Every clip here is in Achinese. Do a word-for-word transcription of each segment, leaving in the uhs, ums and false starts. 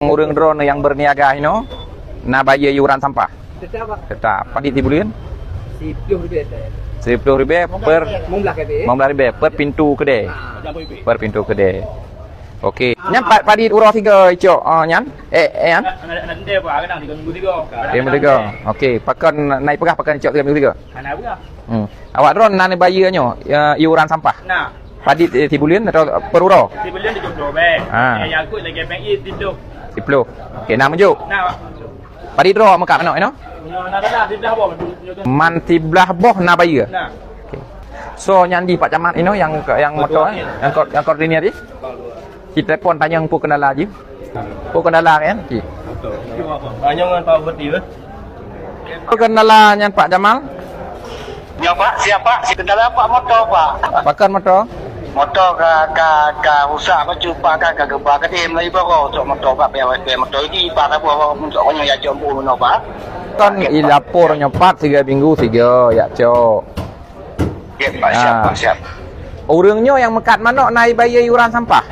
Ureuëng droeneuh nyang berniaga inoe na bayeue iuran sampah? Tetap, Pak. Tetap. Padit sibuleuen? Siplôh ribèe tetap. Siplôh ribèe per? Lima belas ribèe. Lima belas ribèe per pintu keudè. Ah. Per pintu keudè. Okey. Nyan pa-, padit uroe tiga icok, ah, nyan? Eh, eh, nyan? Nak, nak, nak tendai, Pak. Kadang tiga minggu tiga. Tiga minggu tiga. Okey. Pakon na ipeugah pakon icok tiga minggu tiga? Hana peugah. Hmm. Awak droen na neubayeue nyoe, ya, iuran sampah? Na. Padit, eh, sibuleuen atau per uroe? Sibuleuen tujuh puluh ribèe. Ha. Eh, nyang kut lagèe bank i siplôh. Siplôh. Okey, na meujok? Na, Pak. Padit droe meukat manok inoe? Nyoe na, na, na, siblah boh. Man siblah boh na bayeue? Na. Okey. So, nyan di Pak Camat inoe nyang, nyang moto, eh? Nyang ko-, nyang koordinir di? Ci telepon tanyong peue kendala jih. Peue kendala kan? Ci. Tanyong ngon Pak Bupati, eh? Peue kendala nyan Pak Jamal? Nyoe, Pak, siap, Pak. Kendala, Pak, moto, Pak. Pakon moto? Moto ka, ka, ka rusak bacut, Pak, kan, ka geuba keudeh meulayeue baroe, cok moto, Pak, biar, biar moto ini, Pak, dah buat, Pak, untuk orang yang jatuh bunuh, Pak. Kan ilapor nyoe pat tiga minggu tiga, ya, cok. Siap, Pak, siap, Ah. Pak, siap. Ureuëng nyoe nyang meukat manok na ibayeue iuran sampah?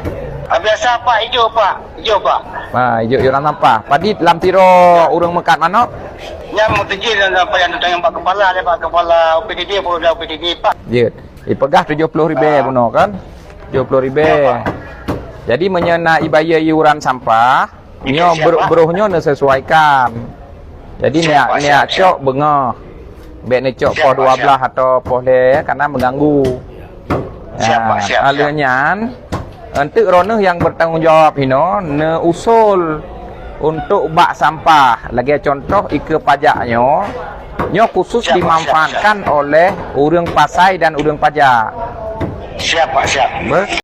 Ah, biasa, Pak, ijok, Pak. Ijok, Pak. Ha, ijok iuran sampah. Padit lam tiroe ureuëng meukat manok? Nyan meuteujih dan apa yang ditanya Pak Kepala, dia Pak Kepala O P D D, Polda O P D D, Pak. Jeuet. Ipeugah tujoh ploh ribèe Ah. bunoe kan? Tujoh ploh ribèe. Ya, Pak. Jadi meunyoe na ibayeue iuran sampah, Nyoe siap, bro-, Pak. Broh nyoe neusesuaikan. Jadi siap, niat, Pak, niat siap, siap. Cok beungoh. Bèk neucok siap, poh Pak, dua belas siap. Atau poh lhèe, karena mengganggu. Siap, Pak, siap, siap. Lheueh nyan, enteuk droeneuh nyang bertanggung jawab inoe neuusul untuk bak sampah. Lagèe contoh ikeue pajak nyoe, nyoe khusus siap, Pak, siap, dimanfaatkan siap. Oleh ureuëng pasai dan ureuëng pajak. Siap, Pak, siap. Be-,